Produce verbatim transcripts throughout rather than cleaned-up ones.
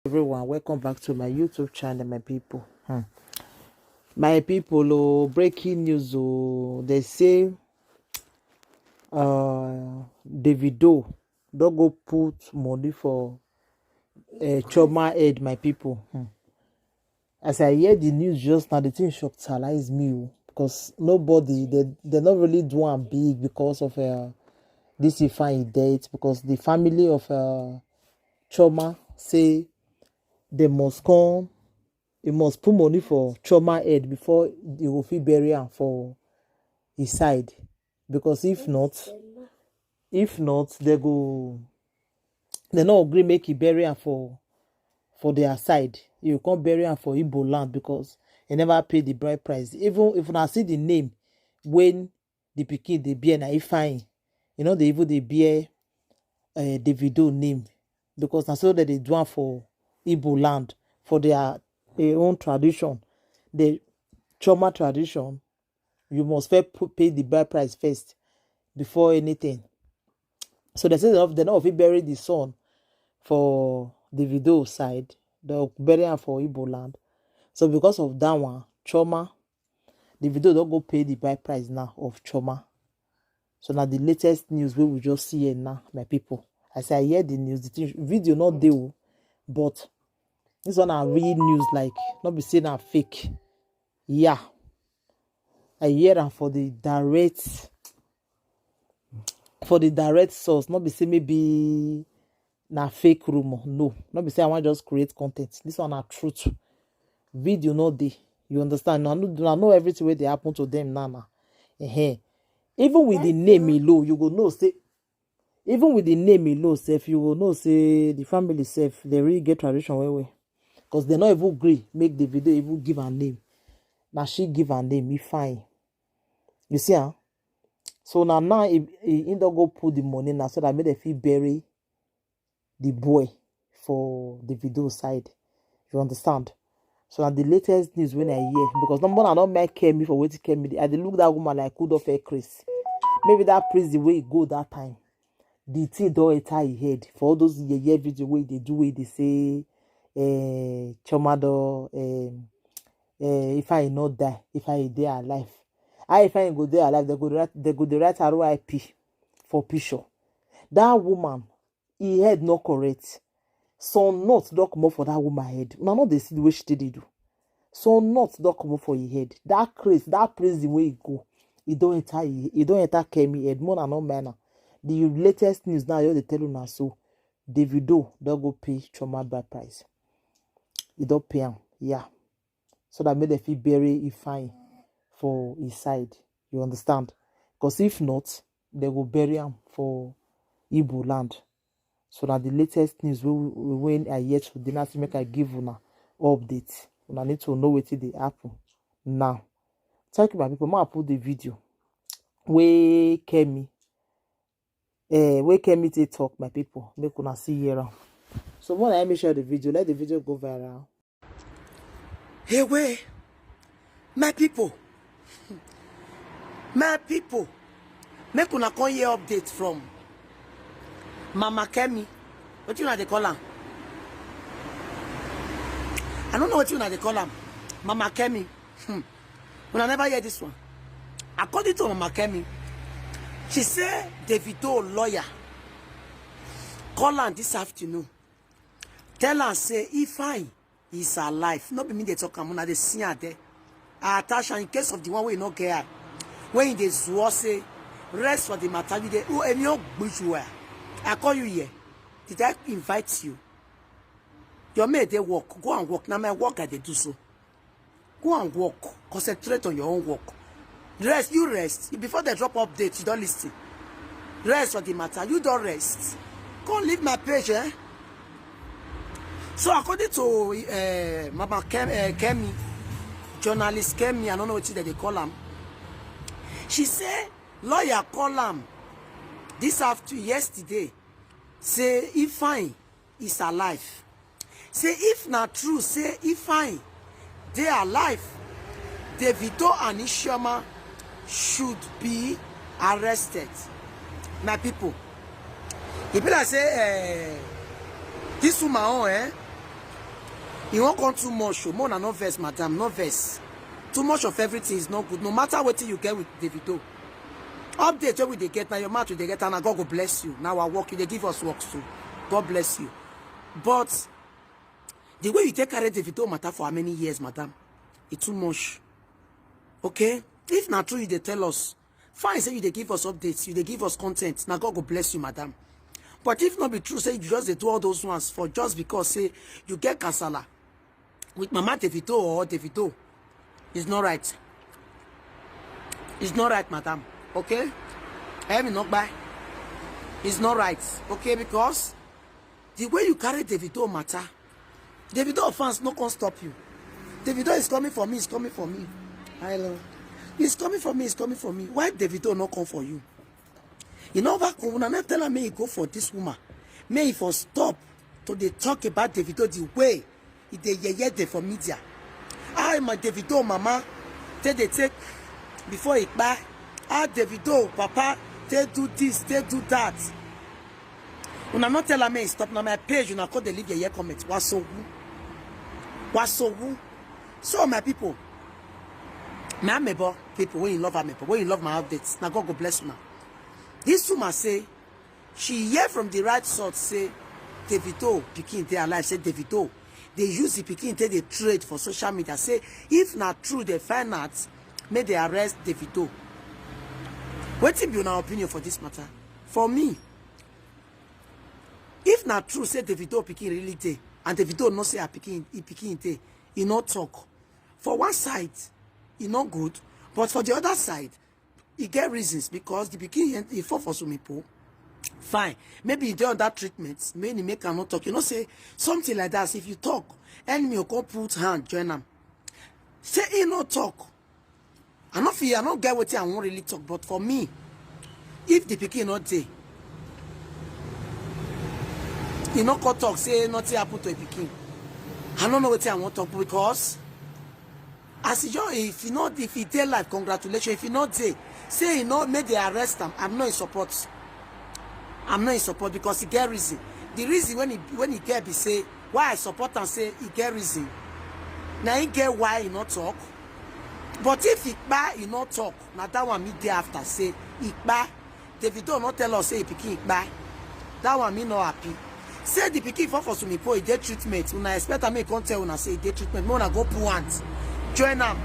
Everyone, welcome back to my YouTube channel, my people. Hmm. My people, oh, breaking news, oh, they say uh, Davido don't go put money for uh, Chioma head, my people. Hmm. As I hear the news just now, the thing shocktalize me, oh, because nobody, they, they not really do am big because of uh, this Ifeanyi death, because the family of uh, Chioma say they must come, they must put money for Chioma head before they go fit bury am for his side. Because if not, if not, they go, they no agree make he bury am for for their side. You can't bury am for Igbo land because he never paid the bride price. Even if una see the name when the pikin dey bear na Ifeanyi, you know, they even dey bear uh, Davido name, because na so that they do am for Igbo land, for their, their own tradition, the Chioma tradition. You must first put, pay the bride price first before anything. So they say they not, they not fit bury the son for Davido side. They'll bury am for Igbo land. So because of that one, Chioma, Davido don't go pay the bride price now of Chioma. So now the latest news we will just see here now, my people. As I hear the news, the thing, video not dey o, but this one are real news, like, not be say na fake. Yeah, I hear am for the direct, for the direct source. Not be say maybe na fake rumor. No, not be say I want just create content. This one na truth. Video not dey. You understand? I know, I know everything wey dey happen to them now. Now, uh-huh. Even with the name alone, you go know say, even with the name alone sef, you go know say the family sef, they really get tradition well well. Because they not even agree make Davido even give her name. Now she give her name, Ifeanyi. You see, huh? So now, now he, he, he don't go put the money now so that make they fit bury the boy for Davido side. You understand? So now the latest news when I hear, because number one, I don't make care me for what care me. I dey look that woman like good of a Chris. Maybe that prison where he go that time, the thing don't enter his head for all those year year video where they do, where they say, eh, Chioma do, um, eh, Ifeanyi not die, Ifeanyi dey alive. How Ifeanyi go dey alive? They go write, they go dey write R I P for picture. That woman, he head not correct. Some nut don comot for that woman head. Una no dey see the way she take dey do. Some nut don comot for him head. That craze, that prison where he go, he don't enter, he, he don't enter Kemi head. More than no manner. The latest news now, you dey tell una so. Davido don go pay Chioma bride price. He don pay am, yeah. So that make they fit bury Ifeanyi for his side. You understand? Because if not, they go bury am for Igbo land. So now the latest news we, we, when I hear today, now see make I give una update. Una need to know wetin dey happen now. Thank you, my people. Ma put the video. Wey Kemi, eh, wey Kemi take talk, my people. Make una see here am. So when I make share the video, let the video go viral. Hey, wait, my people, my people, make una come hear update from Mama Kemi. What you know they call her? I don't know what you know they call her. Mama Kemi. Hmm. Una never hear this one. According to Mama Kemi, she say Davido lawyer call am this afternoon. Tell am say Ifeanyi is alive. No be me dey talk am, una dey see am there. I attach am in case of the one wey no get eye. When he dey swore say, "Rest for the matter," you dey, "Oh, Emi Ogbujuwa, I call you here. Did I invite you? Your mate dey work. Go and work. Na my work I dey do so. Go and work. Concentrate on your own work. Rest, you rest. Before they drop update, you don't listen. Rest for the matter. You don't rest. Come leave my page, eh?" So according to uh, Mama Kem, uh, Kemi, journalist Kemi, I don't know what they call him. She say lawyer call am this after yesterday. Say Ifeanyi is alive. Say if na true, say Ifeanyi dey alive, Davido and Isioma should be arrested. My people, e be like say uh, this woman own, eh? E wan come too much o. Make una no vex, madam, no vex. Too much of everything is not good. No matter wetin you get with Davido, update wey we dey get, na your mouth we dey get, and na God go bless you. Na our work, you dey give us work too. God bless you. But the way you take carry Davido matter for how many years, madam? E too much. Okay? If na true you dey tell us, fine, say you dey give us updates, you dey give us content. Na God go bless you, madam. But if no be true, say you just dey do all those ones for just because say you get kasala with Mama Davido or Davido, it's not right. It's not right, madam. Okay? Emi no buy. It's not right. Okay, because the way you carry Davido matter, Davido fans no come stop you. Davido is coming for me, is coming for me. I love. He's coming for me, he's coming for me. Why Davido no come for you? You know what? Una never tell am make he go for this woman. Make he for stop to dey talk about Davido the way he dey yeye dey for media. How my Davido mama take dey take before he kpai? How Davido papa take do this, take do that? Una no tell am make he stop. Na my page una come dey leave yeye comment. Wasowu. Wasowu. So my people, my amebo people, when you love amebo, when you love my updates, na God go bless una. This woman say she hear from the right source say Davido pikin dey alive. Say Davido dey use the pikin take dey trade for social media. Say if na true, they find out, make they arrest Davido. Wetin be una opinion for this matter? For me, if na true say Davido pikin really dey, and Davido know say her pikin, he pikin dey, he no talk. For one side, e no good, but for the other side, e get reasons, because the pikin e fall for swimming pool. Fine, maybe e dey under treatment, make e make am no talk. You know say something like that, if you talk, enemy go come put hand join am. Say e no talk. I no fit, I no get wetin I wan really talk, but for me, if the pikin no dey, e no come talk say nothing happen to a pikin, I no know wetin I wan talk, because as e just, if e no, if e dey life, congratulations. If e no dey, say e no, make they arrest am. I'm not in support. I'm not in support because e get reason. The reason when e, when e get be say, why I support am say e get reason. Na e get why e no talk. But if e kpai, e no talk, na that one me dey after, say e kpai. Davido no tell us say e pikin kpai. That one me no happy. Say the pikin fall for swimming pool, e dey treatment. Una expect am make e come tell una say e dey treatment. Make una go put hand join am.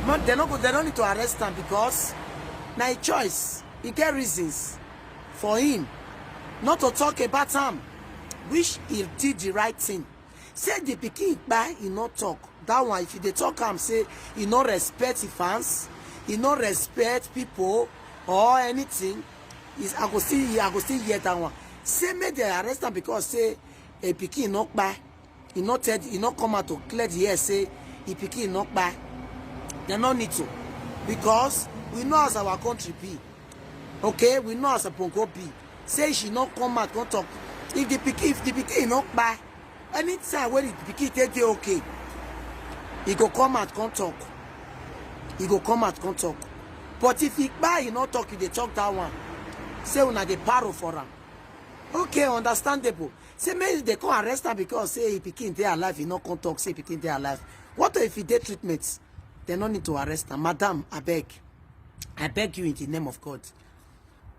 No, they no go, they no need to arrest am because na e choice. E get reasons for him not to talk about am, which he did the right thing. Say the pikin kpai, e no talk. That one, if you dey talk am say e no respect the fans, e no respect people or anything, is, I go still, I go still hear that one. Say make they arrest am because say a pikin no kpai. E no tell, e no come out to clear the air say e pikin no kpai. They no need to, because we know as our country be. Okay, we know as a pongo be. Say she no come out come talk. If the pikin, if the pikin no kpai, anytime wey the pikin take dey okay, e go come out come talk. E go come out come talk. But if e kpai, e no talk, e dey talk that one, say una dey paro for am. Okay, understandable. Say make they come arrest am because say e pikin dey alive, e no come talk say e pikin dey alive. What if e dey treatment? They no need to arrest am. Madam, abeg, I beg you in the name of God,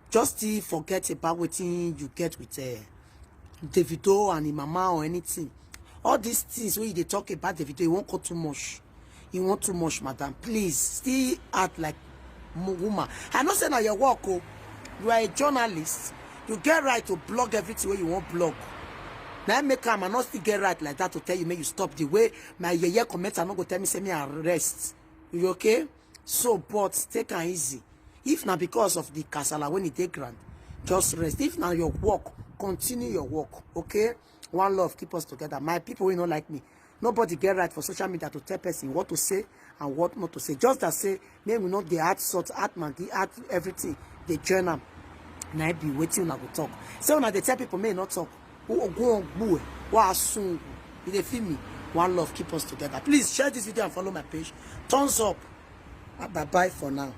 just still forget about wetin you get with, eh, Davido and him mama or anything. All these things wey you dey talk about Davido, e wan come too much. E wan too much, madam. Please, still act like mo-, woman. I know say na your work o. You are a journalist. You get right to blog everything wey you wan blog. Na im make am, I no still get right like that to tell you make you stop. The way my yeye commenter no go tell me say me I rest. You okay? So, but take am easy. If na because of the kasala when e dey ground, just rest. If na your work, continue your work, okay? One love, keep us together. My people wey no like me, nobody get right for social media to tell person what to say and what not to say. Just that say, make we no dey add salt, add Maggi, add everything, dey join am. Na e be wetin una go talk. Say una dey tell people make e no talk. Who go on gbue? Who are soon? You dey feel me? One love, keep us together. Please share this video and follow my page. Thumbs up. Ah, bye bye for now.